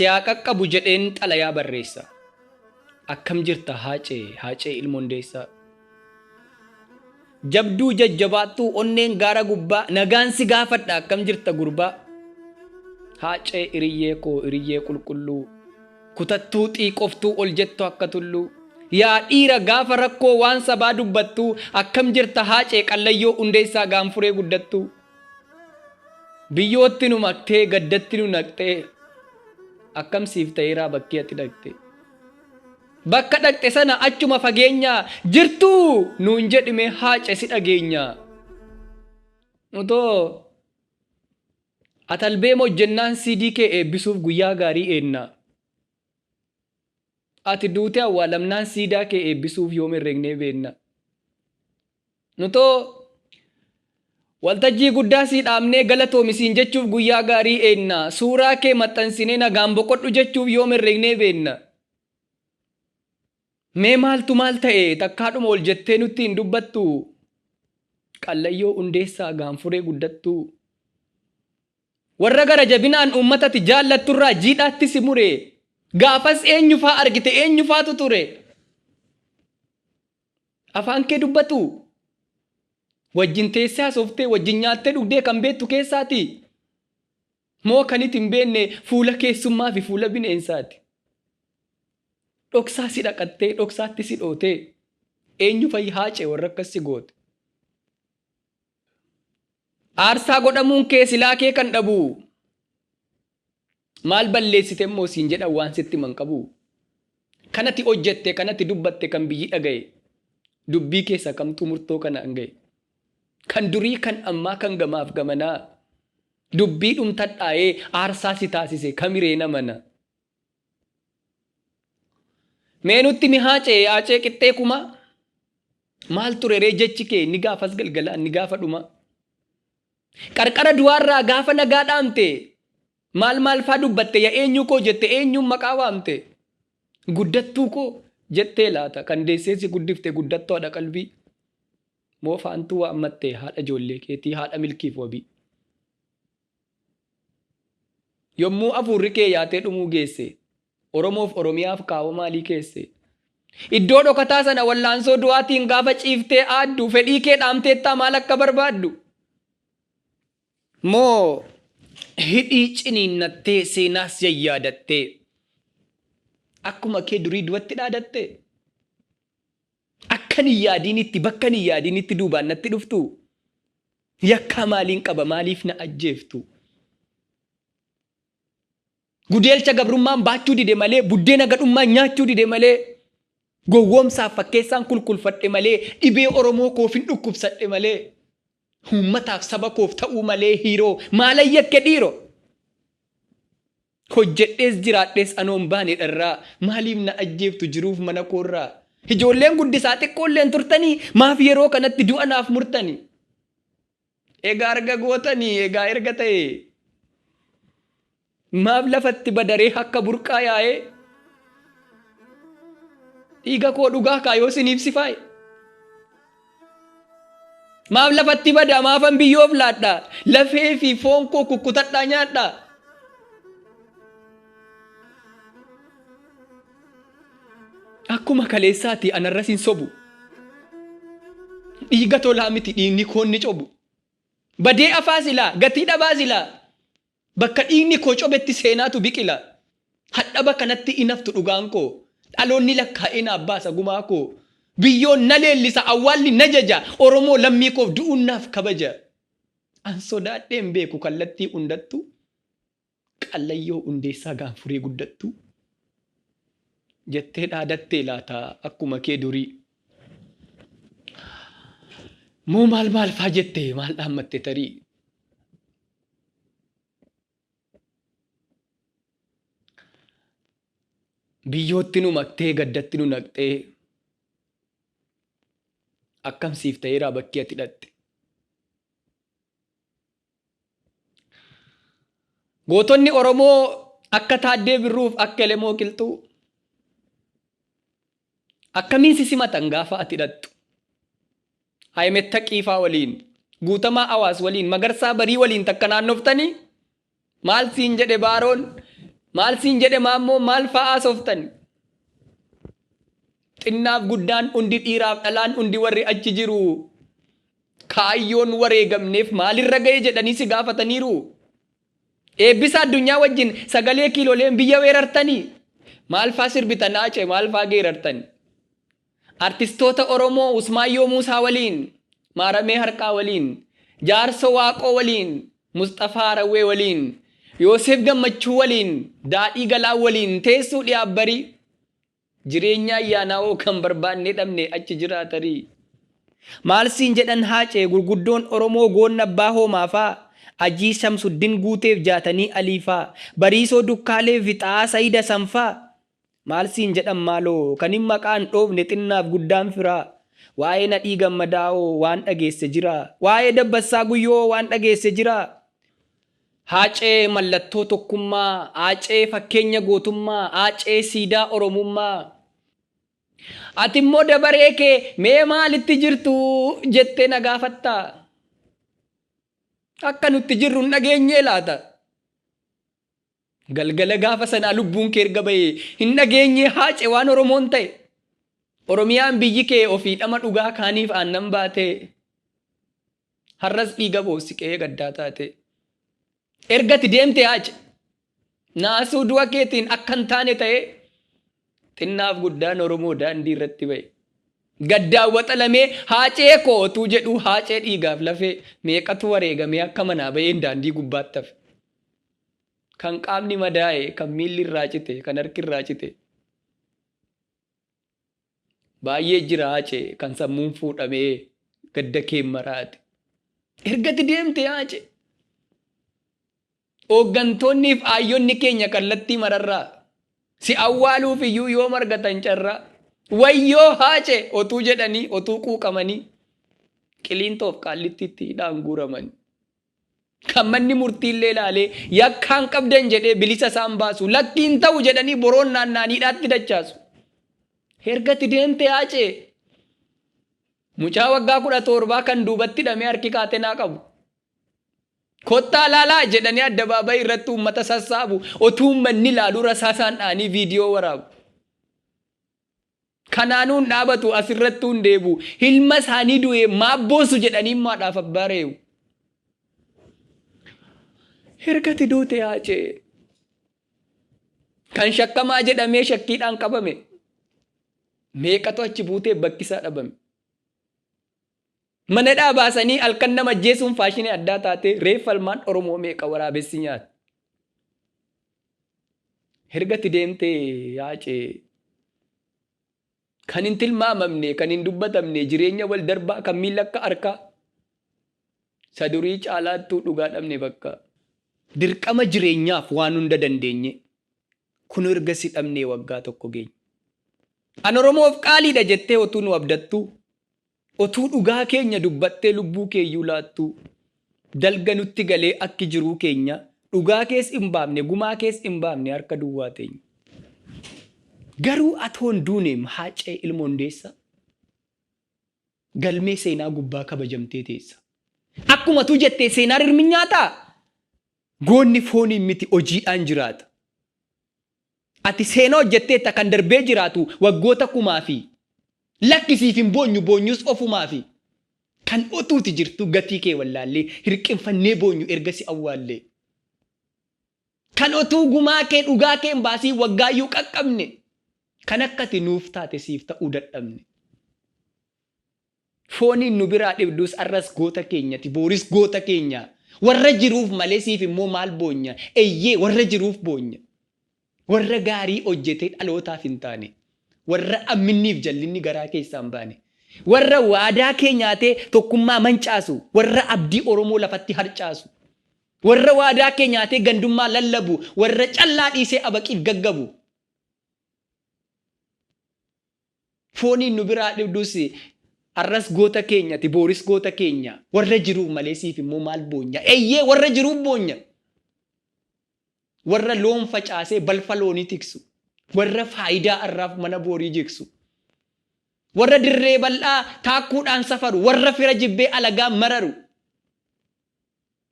Si haa qaqqabu jedheen xalayaa barreessa. Akkam jirta Haacee, Haacee ilma Hundeessaa. Jabduu jajjabaattuu onneen gaara gubbaa nagaan si gaafadha akkam jirta gurbaa. Haacee iriyyee koo iriyyee qulqulluu kutattuu xiiqoftuu ol jettu akka tulluu. Yaa dhiira gaafa rakkoo waan sabaa dubbattuu akkam jirta Haacee qallayyoo Hundeessaa gaanfuree guddattuu. Biyyootti nu maktee gaddatti nu naqxee akkam siif ta'eeraa bakkee ati dhaqxe. Bakka dhaqxe sana achuma fageenyaa jirtuu nuun jedhime Haace si dhageenya. Utoo ati albeema hojjennaan CD kee eebbisuuf guyyaa gaarii eenna. Ati duutee awwaalamnaan siidaa kee eebbisuuf yoom herregnee beenna. Nutoo waltajjii guddaa sii dhaabnee galatoomi siin jechuuf guyyaa gaarii eenna. Suuraa kee maxxansinee nagaan boqodhu jechuuf yoom herregnee beenna. Mee maaltu maal ta'e takkaadhuma ol jettee nutti hin dubbattu. Qallayyoo Hundeessaa gaanfuree guddattuu. Warra gara jabinaan uummata ati jaallatturraa jiidhaatti si mure. Gaafas eenyufaa argite eenyufaatu ture? Afaan kee dubbatu? Wajjin teessee haasoftee wajjin nyaattee dhugdee kan beektu keessaati? Moo kan iti hin beekne fuula keessummaa fi fuula bineensaati? Dhoksaa si dhaqattee dhoksaatti si dhootee eenyu fa'i Haacee warra akkas si goote? Aarsaa godhamuun kee silaa kee kan dhabu. Maal balleessite immoo siin jedhan waan sitti himan qabu. Kan ati hojjette, kan ati dubbatte, kan biyyi dhaga'e. Dubbii keessa kamtu murtoo kanaan ga'e. Kan durii, kan ammaa, kan gamaaf gamanaa. Dubbii dhumtadhaa'ee aarsaa si taasise kamiree namana. Mee nutti mi Haacee, Haacee qixxee kumaa. Maal ture ree jechi kee inni gaafas galgalaa inni gaafa dhumaa. Qarqara du'aarraa gaafa nagaa dhaamte maal maal faa dubbatte ya eenyuu koo jette eenyuun maqaa waamte. Guddattuu koo jettee laata kan deessee si guddifte guddattuu haadha qalbii. Moo faantuu waammatte haadha ijoollee keetii haadha milkiif wabii. Yommuu afuurri kee yaatee dhumuu geesse Oromoof Oromiyaaf kaawoo maalii keesse? Iddoo dhokataa sana wallaansoo du'aatiin gaafa ciiftee aaddu fedhii kee dhaamteettaa maal akka barbaaddu? Moo hidhii ciniinnattee seenaas yayyaadattee akkuma kee durii du'atti dhaadattee? Akkan hin yaadiinitti bakkan hin yaadiinitti duubaan natti dhuftuu? Yakkaa maaliin qaba maaliif na ajjeeftu? Gudeelcha gabrummaan baachuu dide malee, buddeena gadhummaan nyaachuu dide malee, gowwoomsaaf fakkeessaan kulkulfadhe malee, dhibee Oromoo koofin dhukkubsadhe malee, uummataaf saba koof ta'uu malee hiiroo maalan yakke dhiiroo? Hojjedhees jiraadhees anoo hin baane dharraa, maaliif na ajjeeftu jiruuf mana koorraa? Ijoolleen guddisaa xiqqoolleen turtanii, maaf yeroo kanatti du'a naaf murtanii? Egaa erga gootanii, egaa erga ta'ee, maaf lafatti badaree akka burqaa yaa'ee? Dhiiga koo dhugaa kaa yoo isiniif sifaa'e. Maaf lafatti bada, maafan biyyoof laadha, lafee fi foon koo kukkutadhaa nyaadha. Akkuma kaleessaati anarras hin sobu. Dhiiga tolaa miti dhiigni koo inni cobu. Badee afaa silaa, gatii dhabaa silaa. Bakka dhiigni koo cobetti seenaatu biqila. Hadhaba kanatti in haftu dhugaan koo. Dhaloonni lakkaa'ee naaf baasa gumaa koo. Biyyoon na leellisa awwaalli na jaja. Oromoo lammii koof du'uun naaf kabaja. An sodaadhee hin beeku kallattii hundattuu. Qallayyoo Hundeessaa Gaanfuree guddattuu. Jettee dhaadattee laata akkuma kee durii. Moo maal maal faa jette maal dhaammatte tarii. Biyyootti nu maktee gaddatti nu naqxee akkam siif ta'eeraa bakki ati dhaqxe. Gootonni Oromoo akka Taaddee Birruuf akka Elemoo Qilxuu akkamiin si simatan gaafa ati dhaqxu? Ahimed Taqiifaa waliin, Guutamaa Awaas waliin, Magarsaa Barii waliin takka naannoftanii maal siin jedhe Baaroon? Maal siin jedhe maammoo, maal fa'aa sooftan? Xinnaaf guddaan hundi, dhiiraaf dhalaan hundi, warri achi jiru kaayyoon wareegamneef maalirra ga'e jedhanii si gaafataniiru. Eebbisa addunyaa wajjin sagalee kiiloleen biyya weerartanii, maal faa sirbitan Haacee, maal faa geerartani? Artistoota Oromoo Usmaayyoo Muusaa waliin, Maaramee Harqaa waliin, Jaarso Waaqoo waliin, Musxafaa Rawwee waliin, Yoosef Gammachuu waliin, Daadhii Galaa waliin teessuu dhiyaabbarii. Jireenya ayyaanaa hoo kan barbaannee dhabne achi jiraatarii. Maal siin jedhan Haacee gurguddoon Oromoo, goonna abbaa hoomaafaa, Ajii Shamsuddin Guuteef Jaatanii Aliifaa, Bariisoo Dukkaaleef Fixaa Sayid Hasanfaa? Maal siin jedhan maaloo kan hin maqaan dhoofne xinnaaf guddaan firaa? Waa'ee Nadhii Gammadaa hoo waan dhageesse jiraa? Waa'ee Dabbassaa Guyyoo hoo waan dhageesse jiraa? Haacee mallattoo tokkummaa, Haacee fakkeenya gootummaa, Haacee siidaa Oromummaa. Ati immoo dabaree kee mee maalitti jirtu jettee na gaafattaa? Akka nutti jirru hin dhageenyee laata? Galgala gaafa sanaa lubbuun kee erga bahee hin dhageenyee Haacee waan Oromoon ta'e? Oromiyaan biyyi kee ofii dhama dhugaa kaaniif aannan baatee. Har'as dhiiga boossi qe'ee gaddaa taate. Erga ati deemte Haace, naasuu du'a keetiin akka hin taane ta'ee xinnaaf guddaan Oromoo daandii irratti ba'e. Gaddaan waxalamee Haacee koo otuu jedhuu, Haacee dhiigaaf lafee meeqatu wareegamee akka manaa ba'een daandii gubbaatti hafe. Kan qaamni madaa'e, kan miilli irraa cite, kan harki irraa cite. Baay'ee jira Haacee kan sammuun fuudhamee gadda keen maraate. Ergati deemte Haacee. Hooggantoonnii fi aayyonni keenya kallattii mararraa si awwaaluuf iyyuu yoom argatan carraa? Wayyoo Haacee otuu jedhanii, otuu quuqamanii, Qiliintoof Qaallittiitti hidhaan guuraman. Kan manni murtiillee ilaalee yakkaan qabdan jedhee bilisa isaan baasu, lakkiin ta'u jedhanii boroon naanna'anii hidhaatti dachaasu. Ergati deemte Haacee, mucaa waggaa 17 kan duubatti hidhamee harki kaatenaa qabu. Kottaa laalaa jedhanii addabaabayii irratti uummata sassaabu, otuu uummanni ilaaluu rasaasaan dha'anii viidiyoo waraabu. Kanaanuu hin dhaabatu, asirrattuu hin deebi'u. Ilma isaanii du'e maaf boossu jedhanii immoo haadhaaf abbaa reebu. Ergati duute Haacee. Kan shakkamaa jedhamee shakkiidhaan qabame. Meeqatu achi buutee bakki isaa dhabame. Mana hidhaa baasanii halkan nama ajjeesuun faashinii addaa taatee reeffa ilmaan Oromoo meeqa waraabessi nyaate. Ergatti deemtee Haacee, kan hin tilmaamamne, kan hin dubbatamne, jireenya wal darbaa kan miila akka harkaa isa durii caalaattuu dhugaa dhabne bakka. Dirqama jireenyaaf waan hunda dandeenye kun erga si dhabnee waggaa tokko geenye. An Oromoof qaaliidha jettee otuu nu abdattuu, otuu dhugaa keenya dubbattee lubbuu keeyyuu laattuu, dalga nutti galee akki jiruu keenya, dhugaa kees hin baafne, gumaa kees hin baafne, harka duwwaa teenya. Garuu atoon duuneem Haacee ilma Hundeessaa, galmee seenaa gubbaa kabajamtee teessa. Akkuma tu jettee seenaa rirmi nyaataa? Goonni fooniin miti, hojiidhaan jiraata. Ati seenaa hojjetteetta kan darbee jiraatu waggoota kumaafi. Lakki, siif hin boonyu, boonyus ofumaafi. Kan otuuti jirtuu gatii kee wallaallee hirqinfannee boonyu erga si awwaallee. Kan otuu gumaa kee dhugaa kee hin baasiin waggaayyuu qaqqabne. Kan akka ati nuuf taate siif ta'uu dadhabne. Fooniin nu biraa dhibdus har'as goota keenyati, booris goota keenya. Warra jiruuf malee siif immoo maal boonya? Eyyee, warra jiruuf boonya. Warra gaarii hojjetee dhalootaaf hin taane. Warra amminniif jallinni garaa keessaa hin baane. Warra waadaa kee nyaatee tokkummaa mancaasu. Warra abdii Oromoo lafatti harcaasu. Warra waadaa kee nyaatee gandummaa lallabu. Warra callaa dhiisee abaqiif gaggabu. Fooniin nu biraa dhibdus har'as goota keenyati, booris goota keenya. Warra jiruuf malee siif immoo maal boonya? Eyyee, warra jiruuf boonya. Warra loon facaasee balfa loonii tiksu. Warra faayidaa har'aaf mana boorii jigsu. Warra dirree bal'aa taakkuudhaan safaru. Warra fira jibbee alagaa mararu.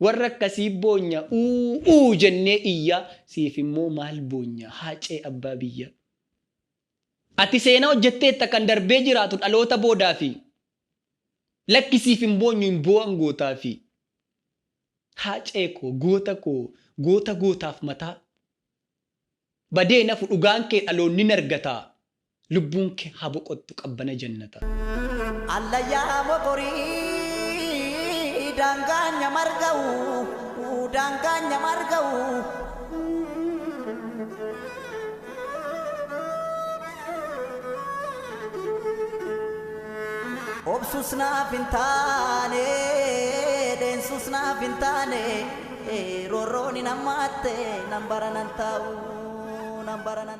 Warra akkasii boonya uu uu jennee iyyaa, siif immoo maal boonya Haacee abbaa biyyaa. Ati seenaa hojjetteetta kan darbee jiraatu dhaloota boodaafi. Lakki siif hin boonyu, hin boo'an gootaafi. Haacee koo, goota koo, goota gootaaf mataa. Badee hin hafu dhugaan kee, dhaloonni hin argataa. Lubbuun kee haa boqottu qabbana jannataa. Allayyaa mogorii daangaan nyamarga'u, daangaan nyamarga'u. Obsus naaf hin taane, deensus naaf hin taane, roorroon hin hammaatte, nan bara nan taa'u, nan bara nan.